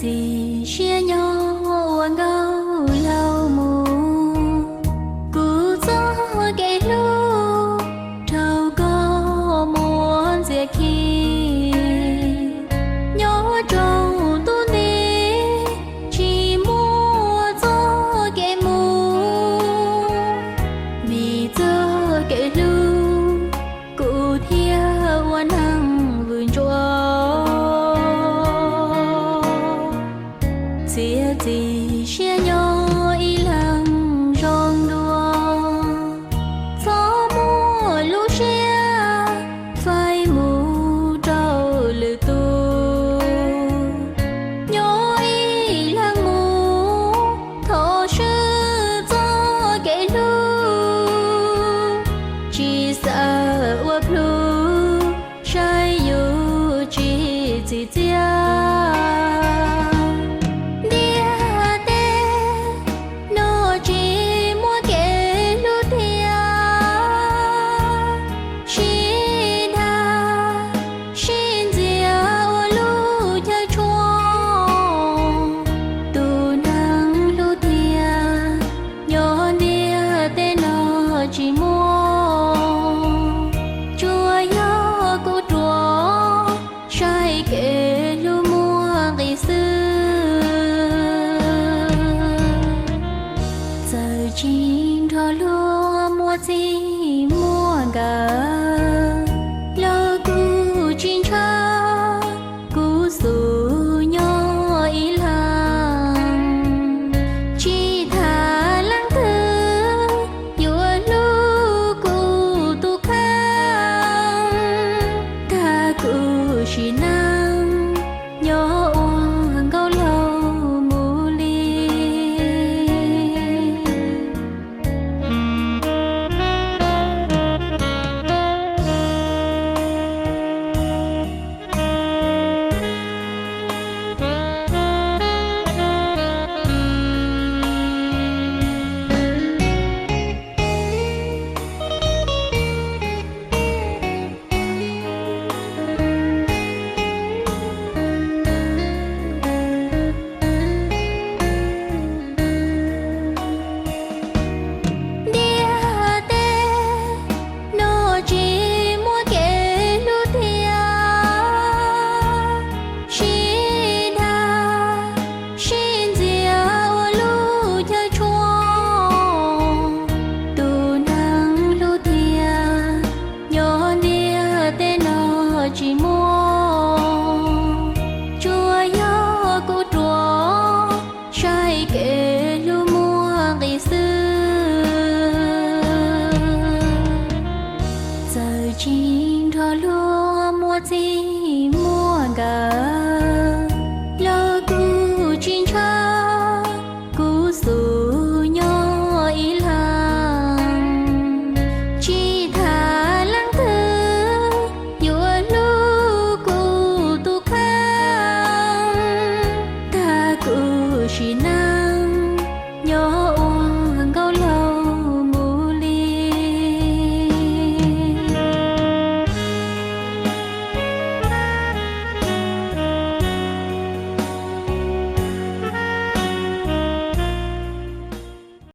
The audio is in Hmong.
Txiv siab nyob ua nkauj laug mus, kuv txoj kev hlub raug koj muab ntxias khi. Nyob rau ntuj nti tsis muaj txoj kev mus, vim txoj kev hlub kuv thiaj ua neeg vwm ntsuav. Txiav txim siab nyob ib leeg zoo dua, txhob muaj lub siab faib mus rau lwm tus. Nyob ib leeg mus thov swb txoj kev hlub, tsis xav ua plhu saib yus tsis txim txiaj. Ntiaj teb no tsis muaj kev hlub tiag, sib dag sib ntxias ua lub chaw tshuaj. Tus neeg hlub tiag nyob ntiaj teb no tsis muaj, tsuas yog kuv ruam saib kev hlub muaj nqis xwb. Txawm tsis nrog luag muaj txij muaj nkawm, los kuv tsis ntshaw kuv xub